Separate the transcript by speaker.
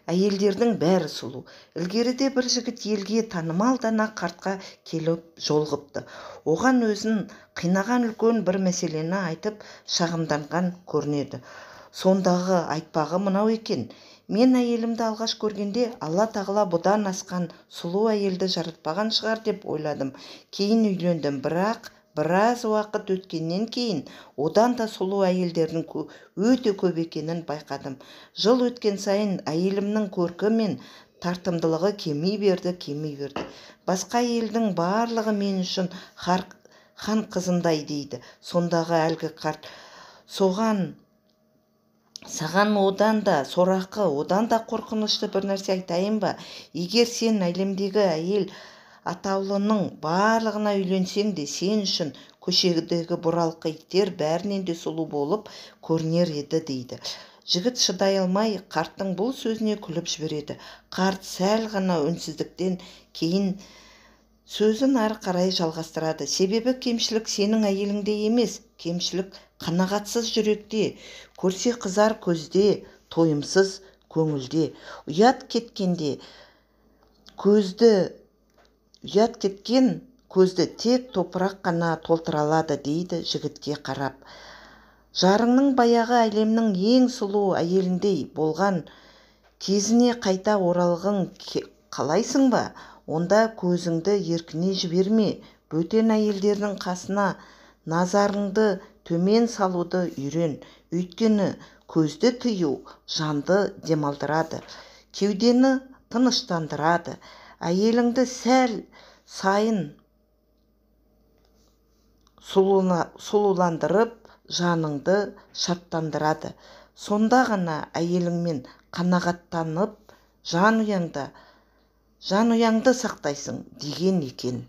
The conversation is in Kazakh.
Speaker 1: Әйелдердің бәрі сұлу. Ілгеріде бір жігіт елге танымал дана қартқа келіп жолығыпты. Оған өзін қинаған үлкен бір мәселені айтып шағымданған көрінеді. Сондағы айтпағы мынау екен: мен әйелімді алғаш көргенде Алла тағала бұдан асқан сұлу әйелді жаратпаған шығар деп ойладым. Кейін үйлендім, бірақ біраз уақыт өткеннен кейін одан да сұлу әйелдердің өте көп екенін байқадым. Жыл өткен сайын әйелімнің көркі мен тартымдылығы кеми берді, кеми берді. Басқа әйелдің барлығы мен үшін хан қызындай дейді. Сондағы әлгі қарт: соған саған одан да сорақы, одан да қорқынышты бір нәрсе айтайын ба? Егер сен әлемдегі әйел атаулының барлығына үйленсең де, сен үшін көшедегі бұралқы иттер бәрінен де сұлу болып көрінер еді дейді. Жігіт шыдай алмай қарттың бұл сөзіне күліп жібереді. Қарт сәл ғана үнсіздіктен кейін сөзін ары қарай жалғастырады. Себебі кемшілік сенің әйеліңде емес, кемшілік қанағатсыз жүректе, көрсе қызар көзде, тойымсыз көңілде. Ұят кеткенде көзді ұят кеткен көзді тек топырақ қана толтыра алады дейді жігітке қарап. Жарыңның баяғы әлемнің ең сұлу әйеліндей болған кезіне қайта оралғың қалайсың ба? Онда көзіңді еркіне жіберме, бөтен әйелдердің қасына назарыңды төмен салуды үйрен. Өйткені көзді тыю жанды демалдырады, кеудені тыныштандырады. Әйеліңді сәл сайын сұлуландырып, жаныңды шаттандырады. Сонда ғана әйеліңмен қанағаттанып, жан ұяңды сақтайсың деген екен.